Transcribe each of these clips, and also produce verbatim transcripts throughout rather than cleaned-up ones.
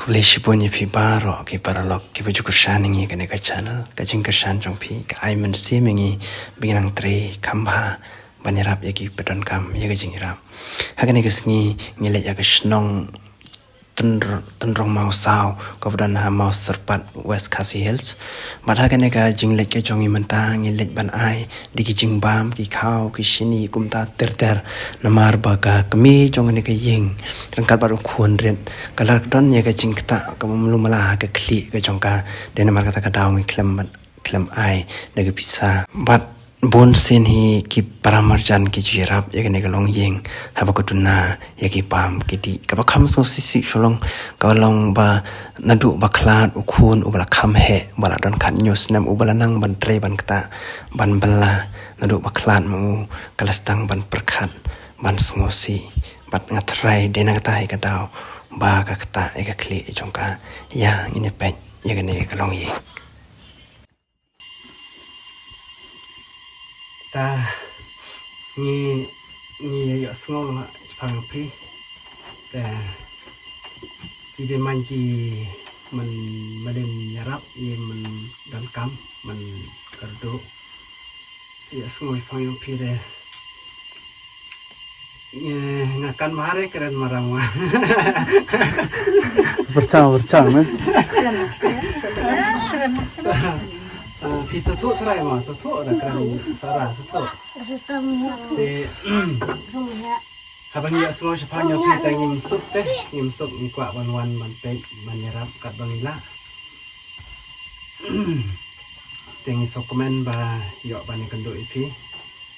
Khublei shibun ïa phi baroh ki paralok kiba ju kyrshan ïa ngi ha kane ka channel, ka jingkyrshan jong phi ka ai mynsiem ïa ngi ba ngin nang trei kham bha ban ïarap ïa kiba donkam ïa ka jingïarap. Ha kane ka sngi ngi leit ïa ka shnong Tynr-, Tynrong Mawsaw kaba don ha Mawsyrpat, West Khasi Hills. Bad ha kane ka jingleit ka jong ngi mynta ngi leit ban ai da ki jingbam, ki khaw, ki shini kumta ter ter. Namar ba ka kmie jong kane ka ïing ryngkat bad u khun rit ka la don ïa ka jingktah kaba mluh mala ha ka khlieh ka jong ka. Dei namar kata ka daw ngi khlem ban, khlem ai da ka pisa. Bad bun sien hi ki para marjan ki ju ïarap ïa kane ka longïing haba ka duna ïa ki bam ki dih. Kaba kham sngewsih sih shuh long ka long ba naduh ba khlad u khun uba la kham heh, uba la don khathynñiew snem, uba la nang ban trei ban ktah ban bylla, naduh ba khlad ma u ka la sdang ban pyrkhat ban sngewsih. Bad nga tharai dei na kata hi ka daw ba ka ktah ïa ka khlieh jong ka. Ïa ngin ïa peit ïa kane ka longïing. Ta ngi, ngi ïohsngew nga shaphang phi. Te shi dei man ki man, madan ïarap ïa man donkam man kyrduh. Ïohsngew shaphang phi de. Nge, nga kan bha re kren marang wa. Berchang, berchang, ne? Ah, phi sngewthuh trai ma, sngewthuh da kren Sara, sngewthuh. Te, haba ngi ïohsngew shaphang ïa phi te ngim suk te, ngim suk, ngi kwah ban wan ban peit ban ïarap katba ngi lah. Te ngi sngewkmen ba ïoh ban ïakynduh ïa phi.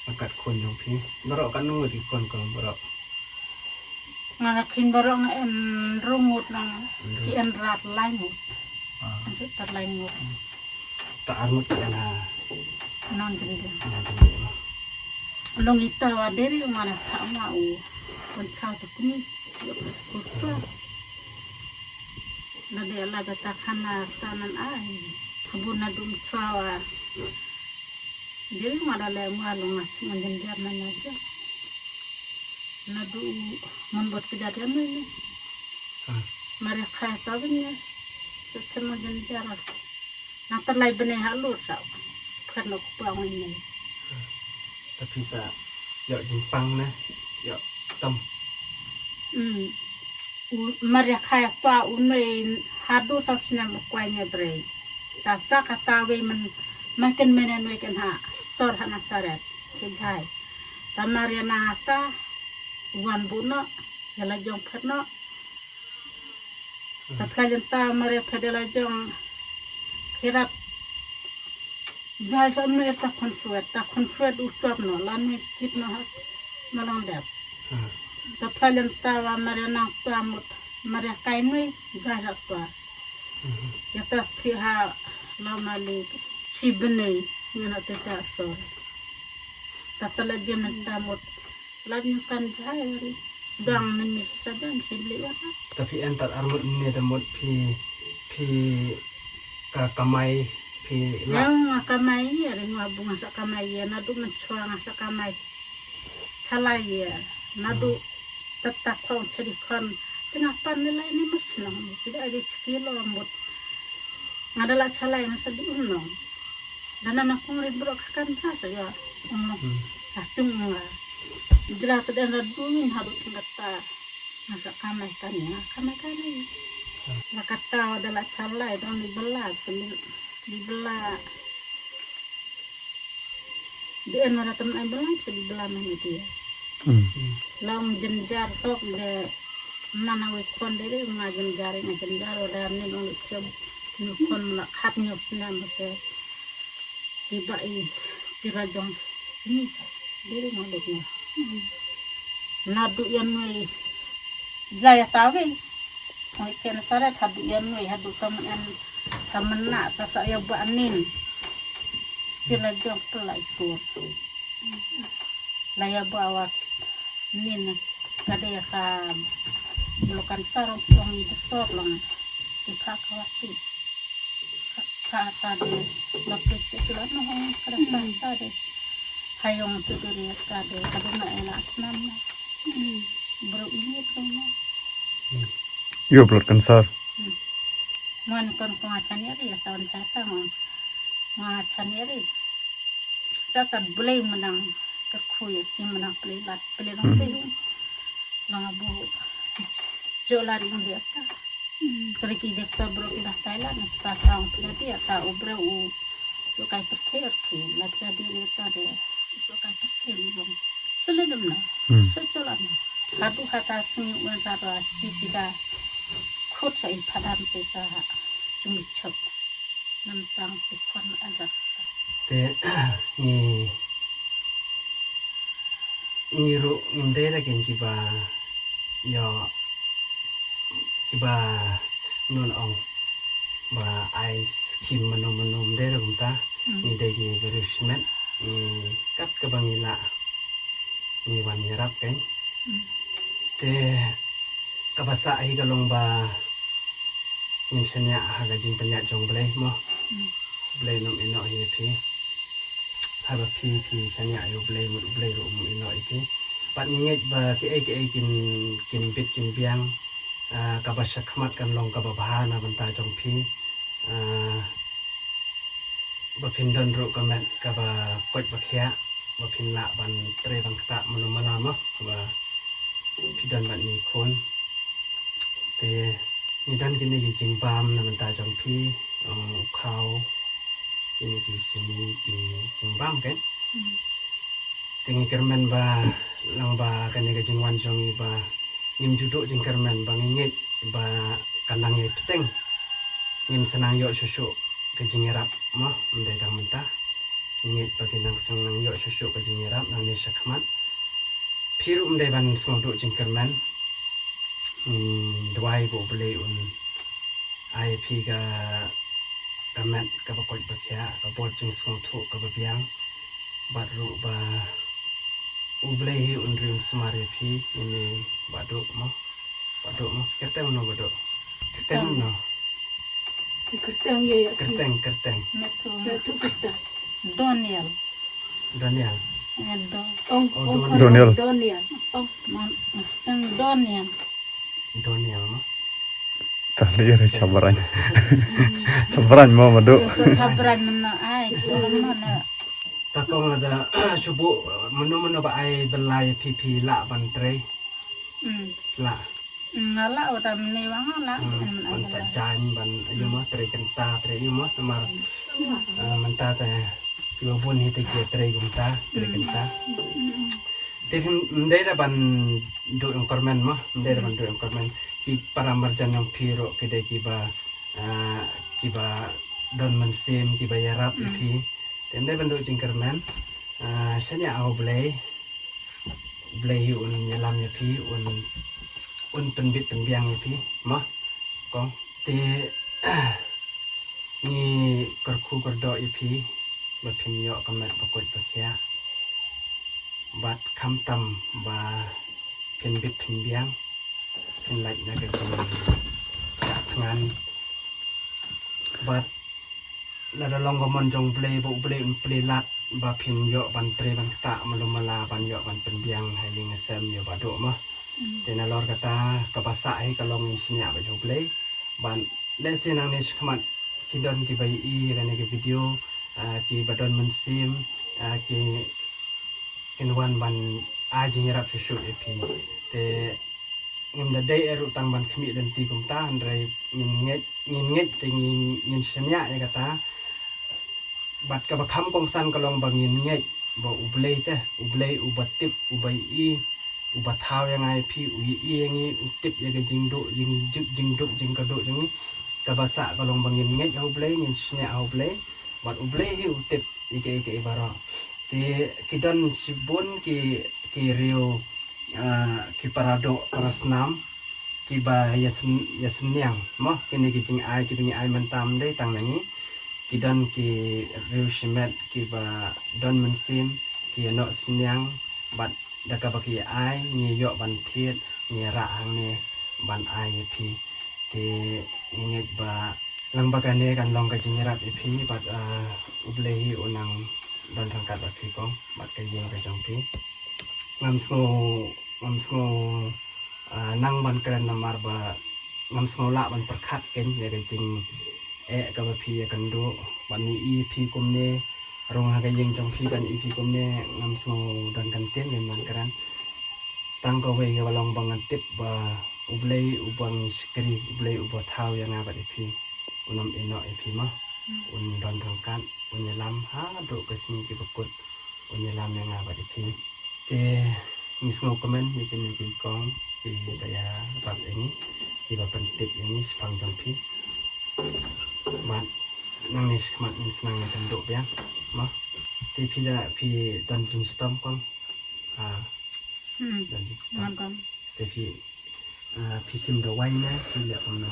Kat khun jong phi. Baroh katno ngut ki khun ko baroh? Nga la khih baroh nga em hynriew ngut, nang ki em rat lai ngut. Ah. Nang ki tar lai ngut. Ta ar ngut ki em ha nongjynjar. Nongjynjar. Long ita wa deri nga la tha ma u. Pynchaw tu kuni. Ïa ka skul tu. Na de la da ta khana ta nan ai. Khabun na dum chwa wa. Deri ma da le ma long nga sngewjynjar na nga ja. Naduh man bot ka jat ïa me ne. Ah. Mar ïa kha ïa ta byn ne. Sngewjynjar. Nang tyrlai bnai ha lut sa. Phan nok pa ngi ne. Ta phi sa ïoh jingpang ne. Ïoh stem. Hmm. U, mar ïa kha ïa ta u nui haduh saw snem u kwai ne drei. Ta sa kata wei man, man ken mene nui ken ha sor ha Nasaret. Ke jai. Ta mar ïa na ta wan bu no, ïa la jong phet no. Ta pla jan ta mar ïa phet ïa la jong. Kirap. Jai sa nui ta khun suet, ta khun suet u suap no, la nui kit no ha, no long dep. Hmm. Ta pla jan ta wa mar ïa nang ta mut, mar ïa kai nui, jai sa ta. Hmm. Ïa ta phi ha, la ma li, chi bnai, ïa na te ta sor. Ta ta la jem ta mut, la jem kan jai ri. Dang men mi sa dang sim li wa. Ta phi en ta ar mut ne ta mut phi, phi ka kamai phi la. Nga kamai ïa, ri nga bu nga sa kamai ïa, naduh mynchwa nga sa kamai. Chalai ïa, naduh hmm. Tat ta khong chari khon. Te nga pan ne lai ni mut nong, ti da ri chki lo mut. Nga da la chalai nga sa di um nong. Da na na kong ri bro ka kan sa sa ïa. Um nong. Hmm. Sa chung nga. Jra ta den ra du min ha du ting kata. Nga sa kamai kan nga, kamai kan ni. Hmm. La kata da la chalai dong ni bela, sini ni bela. Di en mara tem ai bela, sini bela mah ni dia. Hmm. Long jynjar sok de mana wei khon de de nga jynjar, nga jynjar wa da ni long chem ni khon mana khat ni na ma ke. Di ba i, di ra jong ni de de ma de ni. Naduh ïa nui jai ta wei. Nui ken sare haduh ïa nui haduh ta men en ta men na ta sa ïa ba nin. Ti la jong pla i tur. La ïa ba wa nin ka de ka blokan sarong tong i de sor long. Ti ka ka wa ti. Ka ta de la pli ti la no ka ta ta de. Hayong tu de ka de ka de na ena snam na. Bro ini ko na. Ïoh blood cancer. Mon kon ko nga chan ïa ri, sa wan sa sa mon. Nga chan ïa ri. Sa sa blei menang kyrkhu ïa ki menang blei lad blei long te yung. Long abu jo lad yung de ta. Kri ki de ta bro ki dah Thailand, ta ta ong pla dia ta u bro u jo kai perker ki, la pla dia de ta de jo kai perker long. Sele dem na. Hmm. Sa jo lad na. Hadu hata sini wan sa ba si kita khut sa i padan kita jumi chok. Nam tang ti kon ajar. Te ngi ngi ruh ngim dei da kin kiba ïoh kiba nun ong ba ai skim mano mano, ngim dei da kumta. Hmm. Ngi dei ngi beri shimet ngi kat kaba ngi lah ngi wan ïarap kan. Hmm. Te kaba sah hi ka long ba ngin shaniah ha ka jingpynïaid jong Blei mo. Hmm. Blei um ïehnoh ïa phi. Haba phi phi shaniah ïa u Blei, mut u Blei ruh um ïehnoh ïa phi. Bad ngi ngeit ba kiei kiei kin kin bit kin biang, ah, kaba shakhmat kan long kaba bha na bynta jong phi. Ah, ba phin don ruh ka met kaba koit ba khiah, ba phin lah ban trei ban ktah mano mala mo, ba phi don bad ngi khun. Te ngi don kine ki jingbam na bynta jong phi, um, u khaw, kine ki sini ki jingbam kan. Hmm. Te ngi kyrmen ba lang ba kane ka jingwan jong ngi ba ngim ju duh jingkyrmen ba ngi ngeit ba kan nang ïai bteng. Ngin sa nang ïoh shuh shuh ka jingïarap mo, ym dei tang mynta. Ngi ngeit ba kin nang sa nang ïoh shuh shuh ka jingïarap nangne shakhmat. Phi ruh ym dei ban sngewduh jingkyrmen. Ngin duwai ba u Blei un ai phi ka, ka met kaba koit ba khiah, ka bor jingsngewthuh kaba biang. Bad ruh ba u Blei hi un rim sumar ïa phi, ine Bah Duh mo. Bah Duh mo. Kyrteng no Bah Duh. Kyrteng no. Kyrteng ïa ïa phi. Kyrteng, kyrteng. Metu. Metu kyrteng. Doniel. Doniel. Eh, Do. Ong, oh, ong, Doniel. Doniel. Ong. Mon, eh, Doniel. Doniel mo. Tah li re chabran. Chabran mo Bah Duh. Chabran mano ai, chabran mano. Ta kong lada shubu mano mano ba ai belai phi phi lah ban trei. Hmm. Lah. Hmm, nga lah uta mene wa nga lah. Hmm, ban sa jan ban ayu mo trei kynta trei ayu mo tamar, eh, mynta te kiba bun hi te ki trei kumta trei kynta. Hmm. Te phim, ym dei da ban duh ïa u kyrmen mo, ym dei da ban duh ïa u kyrmen. Ki para marjan jong phi ruh ki dei kiba, ah, kiba don mynsiem kiba ïarap ïa phi. Te ym dei ban duh jingkyrmen. Ah, shaniah ha u Blei. U Blei hi un ïalam ïa phi, un, un pynbit pynbiang ïa phi mo. Kong te ngi kyrkhu kyrdoh ïa phi ba phin ïoh ka met ba koit ba khiah. Bad khamtam ba phin bit phin biang, phin lait na ka jingshah thngan. Bad lada long ka mon jong u Blei ba u Blei un plie lad ba phin ïoh ban trei ban ktah malu mala ban ïoh ban pynbiang ha ïing ha sem ïa Bah Duh mo. Te nalor kata kaba sah hi ka long ngin shaniah bad ïa u Blei. Ban lehse nangne shakhmat ki don kiba ïohi ïa kane ka video, ah, kiba don mynsiem, ah, ki kin wan ban ai jingïarap shuh shuh ïa phi. Te ngim da dei ruh tang ban khmih lynti kumta hynrei ngin ngeit, ngin ngeit te ngin, ngin shaniah ïa kata. Bad kaba kham kongsan ka long ba ngin ngeit ba u Blei te, u Blei uba tip, uba ïohi, uba thaw ïa nga ïa phi, u ïohi ïa ngi, u tip ïa ka jingduh, jing, jing, jingduk jingkyrduh jong ngi. Kaba sah ka long ba ngin ngeit ha u Blei, ngin shaniah ha u Blei. Bad u Blei hi u tip ïa kaei kaei baroh. Te ki don shibun ki, ki riew, ah, ki para doh para snam kiba ïa syn-, ïa synñiang mo, kine ki jingai kiba ngi ai mynta ym dei tang na ngi. Ki don ki riew shimet kiba don mynsiem ki ïa noh synñiang bad da kaba ki ai ngi ïoh ban thied, ngi rah hangne ban ai ïa phi. Te ngi ngeit ba lang ba kane kan long ka jingïarap ïa phi bad, ah, u Blei hi u nang don ryngkat bad phi kong bad ka ïing ka jong phi. Ngam sngew, ngam sngew, ah, nang ban kren namar ba ngam sngew lah ban pyrkhat kein ïa ka jingeh kaba phi ïakynduh, ban ïohi phi kumne, rung ha ka ïing jong phi ban ïohi phi kumne, ngam sngew don kyntien kein man kren. Tang kawei kaba long ba ngan tip ba U Blei uba ngi shakri, U Blei uba thaw ïa nga bad ïa phi, un ym ïehnoh ïa phi mo. Un don ryngkat, un ïalam haduh ka sngi kaba kut, un ïalam ïa nga bad ïa phi. Te ngi sngewkmen ïa kine ki kong kiba ïarap ïa ngi, kiba pyntip ïa ngi shaphang jong phi. Bad nangne shakhmat ngin sa nang ïakynduh biang mo. Te phi da, phi don jingshitom kong? Ah, Hmm. don jingshitom. Ngan kong. Te phi, ah, phi shim dawai ne phi leh kumno?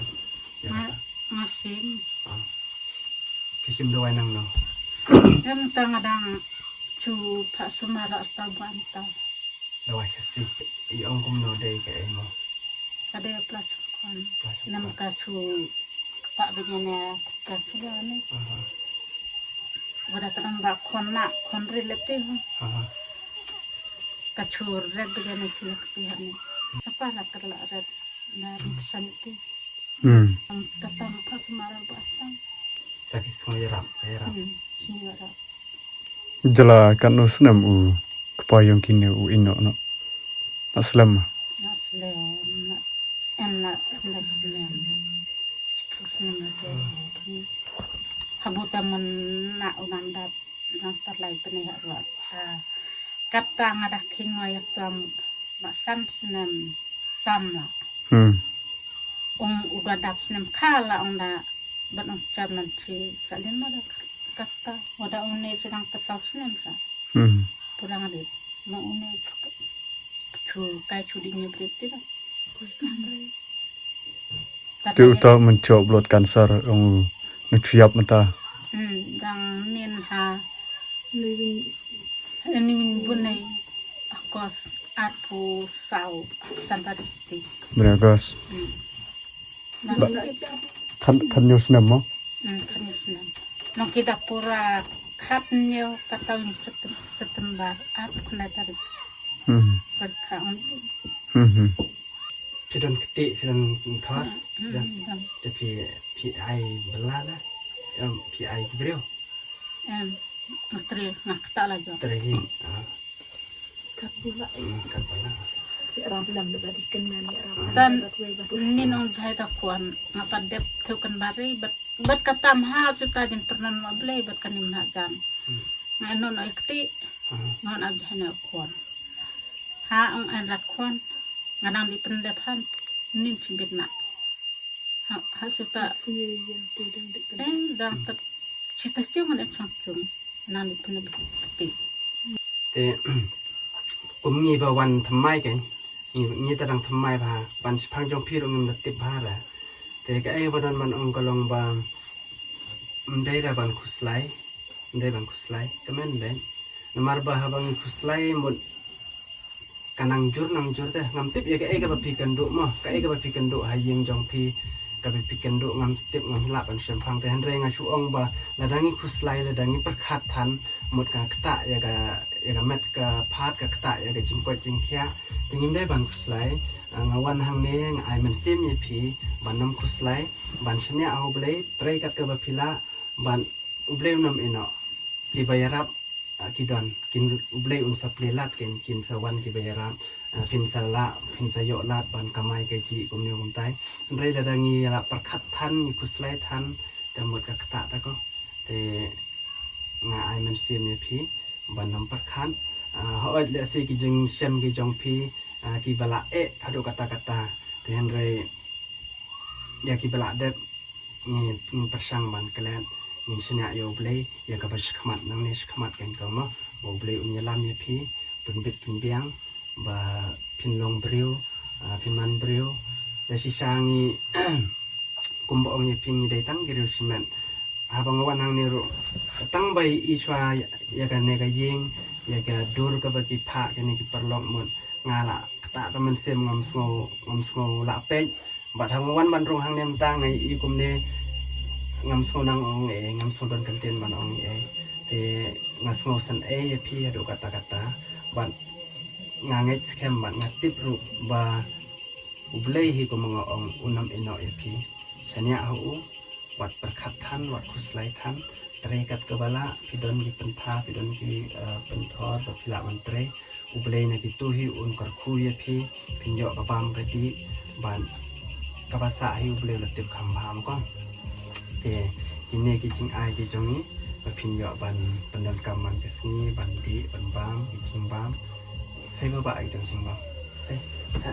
Ïa Nga, kata. nga shim. Ah. Phi shim dawai nangno? Em, tang nga dang shu phah sumar ha ta ban ta. Dawai Khasi. I ong kumno, dei kaei mo? Ka dei plas khon. Plas khon. Nam ka shu kpa bejene ka shu ne. Aha. Wada tang ba khon na khon ri leti. Aha. Ka shu red bejene shu leti ne. Sapa la kerla red na ring kesan ti. Hmm. Am kata ma phah sumar ba tang. Sa ki sngew ïarap, ïarap. Hmm, sngew ïarap. Jylla katno snem u kpa yong kine u ïehnoh noh? Nga slem. Nga slem, nga, em, nga khyndai snem. Shiphew snem la te. Habu ta mon na u nang dap, nang ta lai pynïaid ha ruh. Ah, kata nga da khing wa ïa tam ma san snem tam la. Hmm. Ong u da dap snem kha la ong da ban ong chairman chi sa lin ma da kata wa da ong ne chi dang ta saw snem sa. Hmm. Pura nga dei ma ong ne chu kai chu di ngi brit ti da. Te uta mynchok blood cancer ong u na chu ïap mynta. Hmm, dang nin ha. Ni win bun nei August arphew saw san tarik ti. Bri August. Hmm. Khan, khan hynñiew snem mo? Hmm, khan hynñiew snem. Nong ki da pura khat hynñiew kata u Septem-, September arphew khyndai tarik. Hmm. Bad ka ong. Hmm, hmm. Phi don kti, phi don thor, hmm, don. Te phi, phi ai bylla la, em, phi ai ki briew. Em, nga tre, nga kata la jong. Tre hi, ah. Kat bula. Hmm, kat bula. Ïa ram lam da bad i kynmaw ïa ram lam. Tan da bad wei bad wei. Nin ong jai ta khwan, nga pat dep thew kan bari, bad, bad kata ma ha sita jin pyrnan ma Blei, bad kan nim na jan. Hmm. Nga non ai kti, hmm, nga non ai jai na khwan. Ha ong an rat khwan, nga dang di pyndep han, nin chibit na. Ha, ha sita. Em, dang tat. Sita chung ngan chang chung. Nang di pynlip ti. Te, kum ngi ba wan thymmai kein. Ngi, ngi ta dang thymmai bha. Ban shaphang jong phi ruh ngim da tip bha ra. Te kaei ba don ban ong ka long ba, ym dei ra ban khuslai. Ym dei ban khuslai. Kmen dei. Namar ba haba ngi khuslai mut ka nang jur, nang jur te. Ngam tip ïa kaei kaba phi kynduh mo, kaei kaba phi kynduh ha ïing jong phi, kaba phi kynduh ngam tip, ngam lah ban shemphang te. Hynrei nga shu ong ba lada ngi khuslai, lada ngi pyrkhat than, mut ka ktah ïa ka, ïa ka met ka phad, ka ktah ïa ka jingkoit jingkhiah. Te ngim dei ban khuslai. Ah, nga wan hangne nga ai mynsiem ïa phi ban ym khuslai, ban shaniah ha U Blei, trei kat kaba phi lah, ban U Blei un ym ïehnoh. Kiba ïarap, ah, ki don, kin U Blei un sa plie lad, kin, kin sa wan kiba ïarap, ah, phin sa lah, phin sa ïoh lad ban kamai kajih kumne kumtai. Hynrei lada ngi la pyrkhat than, ngi khuslai than, te mut ka ktah ta ko. Te nga ai mynsiem ïa phi ban ym pyrkhat. Ah, hooid lehse ki jingshem ki jong phi, ah, kiba la eh haduh katta katta. Te hynrei ïa kiba la dep, ngi, ngin pyrshang ban klet, ngin shaniah ïa U Blei ïa kaba shakhmat, nangne shakhmat kein ko mo, ba U Blei un ïalam ïa phi, pynbit pynbiang ba phin long briew, ah, phin man briew. Da shisha ngi kumba ong ïa phi ngi dei tang ki riew shimet. Haba nga wan hangne ruh, tang ba i shuwa ïa kane ka ïing, ïa ka dur kaba ki phah kane ki paralok mut, nga la ktah ka mynsiem, ngam sngew, ngam sngew lah peit. Bad haba nga wan ban rung hangne mynta nga ïohi kumne, ngam sngew nang ong ei, ngam sngew don kyntien ban ong ei. Te nga sngew sngewsih ïa phi haduh katta katta. Bad nga ngeit skhem bad nga tip ruh ba U Blei hi kum nga ong un ym ïehnoh ïa phi. Shaniah ha u, wat pyrkhat than, wat khuslai than, trei kat kaba lah, phi don ki pyntha, phi don ki, eh, pynthor, ba phi lah ban trei. U Blei na kito hi un kyrkhu ïa phi, phin ïoh ka bam ka dih, bad kaba sah hi U Blei u la tip kham bha ma kong. Te kine ki jingai ki jong ngi, ba phin ïoh ban pyndonkam man ka sngi, ban dih, ban bam, ki jingbam. Sei ba ba ai tang sing ba. Sei. Ha.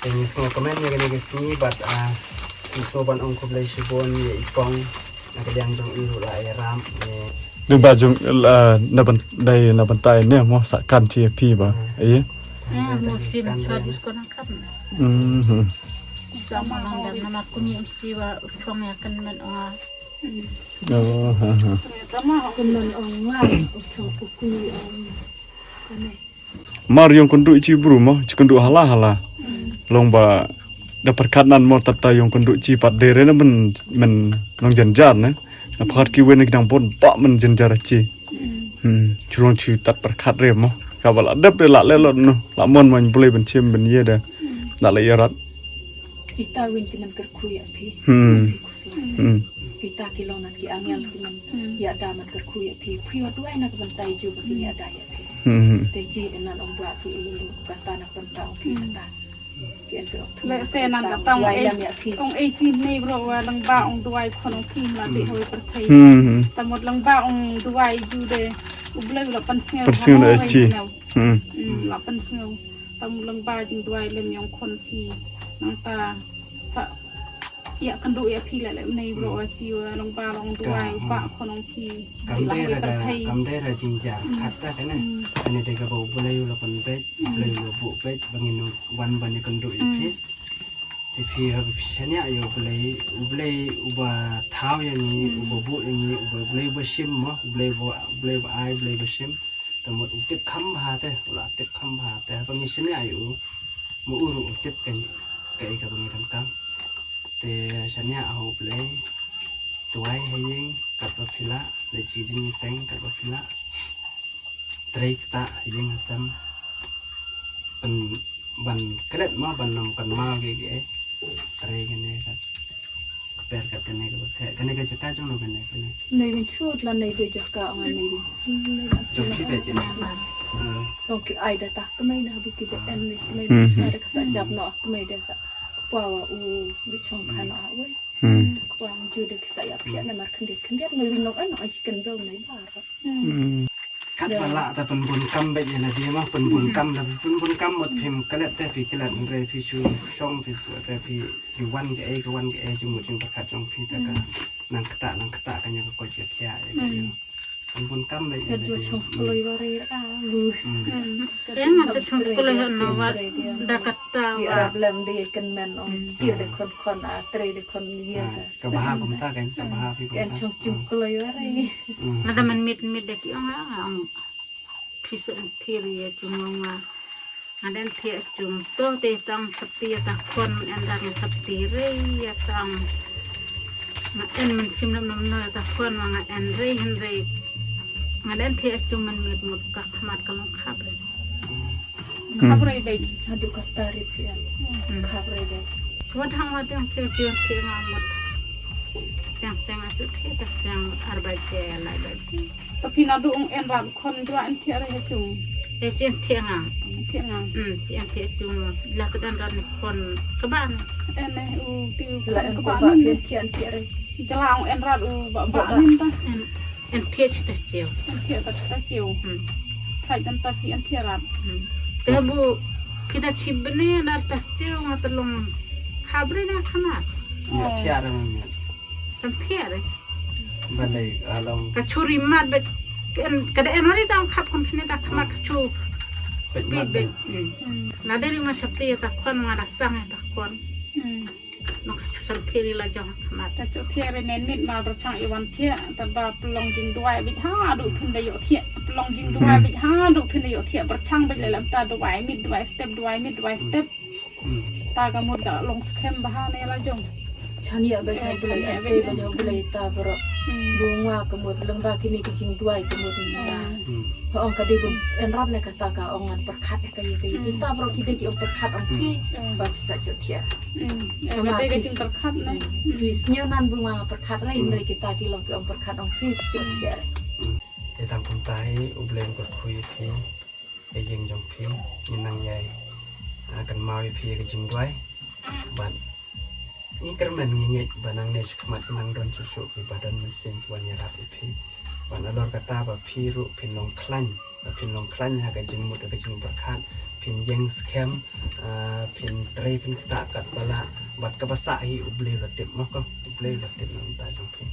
Te ngi sngewkmen ïa kane ka sngi bad, ah, ngi sngewbha ban ong khublei shibun ïa i kong na ka liang jong i ruh la ïarap ïa. Lyngba jong, ah, na ban dei na ban tai ne mo sa kan chi phi ba. Ah. Ïa. Ah, mo sim kan chwa dei. Dis ko na kan. Mhm. Sa ma nang dan nama kuni mesti wa chong ya kan men wa. Oh, ha, ha. Kan men ong wa chong kuni ong. Kane. Mar ïong kynduh chi bru mo, chi kynduh hala hala. Long ba da pyrkhat nan mo tata ïong kynduh chi pat de re na men men nong jynjar ne. Na pyrkhat ki wen ki dang bon ba men jynjar chi. Hmm, chi long chi tat pyrkhat re mo. Ka ba la dep de la le lo no, la mon man Blei ban chim ban ye de. La le yarat. Kita win ki man kyrkhu ïa phi. Hmm. Phi khuslai. Hmm. Kita ki long nan ki angel ki man ïa da man kyrkhu ïa phi. Phi wat wai na ka ban tai ju ba ki ïa da ïa phi. Hmm. Te chi nan ong ba ki i kata na ka ban tai ong phi kata. Ki en ki ong le se nan kata ong ei ong ei chi ne bro wa lang ba ong duwai khon ong phi ma ti hoi pyrthei. Hmm. Ta mut lang ba ong duwai ju de. U Blei la pan sngew. Pan sngew na chi. Hmm. Hmm, la pan sngew. Tam lang ba jingduwai lem ïong khon phi. Nangta sa ïa kynduh ïa phi leh leh mynne bro wa chi wa lang ba long duwai ba khon ong phi. Kam dei ra ka, kam dei ra jingjar kata kane. Kane dei kaba U Blei u la pynbeit, U Blei u la buh beit ba ngin wan ban ïa kynduh ïa phi. Te phi haba phi shaniah ïa U Blei, U Blei uba thaw ïa ngi, uba buh ïa ngi, uba U Blei uba shim mo, U Blei uba, U Blei uba ai, U Blei uba shim. Te mut u tip kham bha te, u la tip kham bha te, haba ngi shaniah ïa u, ma u ruh u tip ka, kaei kaba ngi donkam. Te shaniah ha U Blei, duwai ha ïing, katba phi lah, leit sha ka jingïaseng, katba phi lah. Trei ktah ha ïing ha sem. Pyn, ban klet mo, ban ym kynmaw kiei kiei. Trei kane ka. Kper kat kane kaba phet. Kane ka jaka jong no kane, kane. Nei win chut la nei be jaka ong nei win. Jong phi be kane. Ah. Jong ki ai da ta kmai na bu ki be en nei kmai. Hmm. Da ka sa jap no kmai da sa. Kwa wa u bi chong khan a wei. Hmm. Kwa ju da ki sa ïa phi na mar khyndiat khyndiat nei win no an no chicken bell nei bar. Hmm. Katba lah ta pynbun kam beit ïa lade ma, pynbun kam lade, pynbun kam mut phim klet te phi klet, hynrei phi shu shong phi shu te phi, phi wan kaei ka wan kaei jingmut jingpyrkhat jong phi te ka nang ktah nang ktah ka ïa ka koit ka khiah ïa ka ïa. Pynbun kam beit ïa lade. Chong kloi wa re a lu. Hmm. Em sa chong kloi ha no wa da kata wa. Ïa rap lem de kan men ong. Tir de khon khon a tre de khon ïa ka. Ka bha kumta kan, ka bha phi kumta. Kan chong chong kloi wa re. Hmm. Nada man mit mit de ki ong a ong. Phi sa thiah ïa chung ong a. Nga den thiah chung to te tang sati ïa ta khon en da nga sati re ïa tang. Nga en men sim nam nam no ïa ta khon ma nga en re hynrei. Nga den thiah chung men mit mut ka khmat ka long khap re. Khap re dei. Haduh ka tarif ïa. Khap re dei. Wat hang wat yang sel sel sel nga mut. Yang yang atu thiah yang arba je la ba je. Tapi naduh ong en rat khon dua en thiah re ha chung. Te thiah thiah nga. Thiah nga. Hmm, thiah thiah chung. La ka dan rat ni khon ka ban. En eh u ti u khon ka ban. Thiah thiah re. Jala ong en rat u ba ba nin ta. En thiah ta chiu. En thiah ta chiu. Hmm. Thai dan ta phi en thiah rat. Hmm. Te bu phi da chi bne na ta chiu nga ta long khabre na khana. Ya thiah ra ma. Kan thiah re. Balei along. Ka churi mat bet ka da en wari ta khap kon phine ta khmat ka chu. Bet mat bet. Hmm. Na deri ma chapti ta khon ma da sang ta khon. Hmm. Nang ka chu san thiah ri la jong ha khmat. Ka chu thiah ri men mit ma pyrchang i wan thiah, tad ba pynlong jingduwai beit haduh phin da ïoh thiah. Pynlong jingduwai beit haduh phin da ïoh thiah. Pyrchang beit leh lam ta duwai mit duwai step, duwai mit duwai step. Ta ka mut ka long skhem bha ne la jong. Chan ïa ba Eh, chan chan ïa ïa ba ba jong ba jong. Blei ta baroh. Hmm. Bun wa ka mut lyngba kine ki jingduwai ka mut ni ta. Hmm. Ong ka dei ba en rap ne kata ka ong ngan pyrkhat ïa ka ïa ka ïa. Hmm. Kita baroh ki dei ki ong pyrkhat ong phi. Hmm. Ba phi sa jot thiah. Hmm. Eh, ka mat ka jingpyrkhat ne. Hmm. Phi sñiaw nan bun wa nga pyrkhat re, hmm, hynrei kita ki long ki ong pyrkhat ong phi, phi jot thiah re. Hmm. Te tang kumta hi U Blei un kyrkhu ïa phi. Ka ïing jong phi, ngi nang ïai, ah, kynmaw ïa phi ïa ka jingduwai. Bad ngi kyrmen ngi ngeit ba nangne shakhmat nang don shuh shuh kiba don mynsiem ki wan ïarap ïa phi. Bad nalor kata ba phi ruh phin long khlaiñ, ba phin long khlaiñ ha ka jingmut ha ka jingpyrkhat, phin ïeng skhem, ah, phin trei phin ktah katba lah, bad kaba sah hi U Blei u la tip mo ko, U Blei u la tip na ka bynta jong phi.